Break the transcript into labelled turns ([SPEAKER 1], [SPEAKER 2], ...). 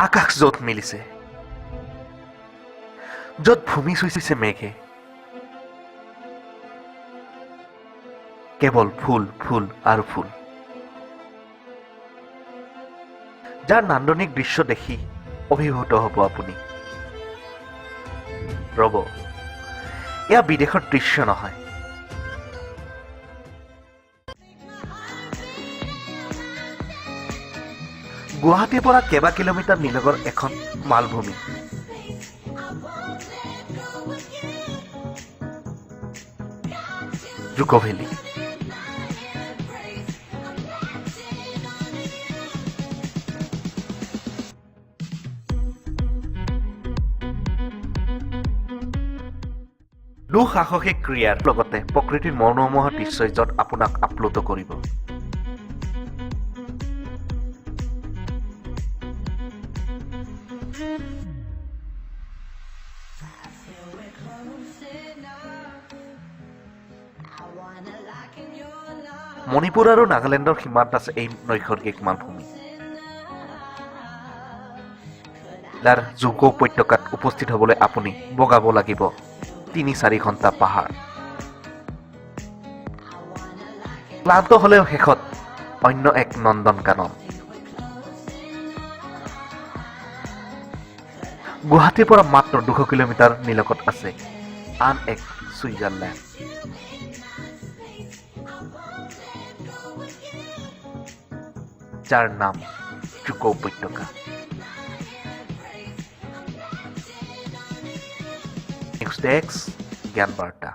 [SPEAKER 1] আকাশ য'ত মিলিছে, য'ত ভূমি চুইছে মেঘে, কেৱল ফুল, ফুল আৰু ফুল, যাৰ নান্দনিক দৃশ্য দেখি অভিভূত হ'ব আপুনি। ৰ'ব, এয়া বিদেশৰ দৃশ্য নহয়। গুৱাহাটীৰ পৰা কেইবা কিলোমিটাৰ নিলগৰ এখন মালভূমি, জুকো ভেলী। দুঃসাহসিক ক্ৰিয়াৰ লগতে প্ৰকৃতিৰ মনোমোহা দৃশ্যই য'ত আপোনাক আপ্লুত কৰিব।
[SPEAKER 2] Feel we're close enough. I wanna lock in your love.
[SPEAKER 1] Manipur আৰু নাগালেণ্ডৰ সীমাত আছে এই নৈসৰ্গিক মালভূমি। ইয়াৰ জুকো উপত্যকাত উপস্থিত হ'বলৈ আপুনি বগাব লাগিব 3-4 ঘণ্টা পাহাৰ। ক্লান্ত হ'লেও শেষত অন্য এক নন্দন কানন। গুৱাহাটীৰ পৰা মাত্ৰ 200 কিলোমিটাৰ নিলগত আছে আন এক ছুইজাৰলেণ্ড, যাৰ নাম জুকো উপত্যকা। নিউজ ডেস্ক, জ্ঞান বাৰ্তা।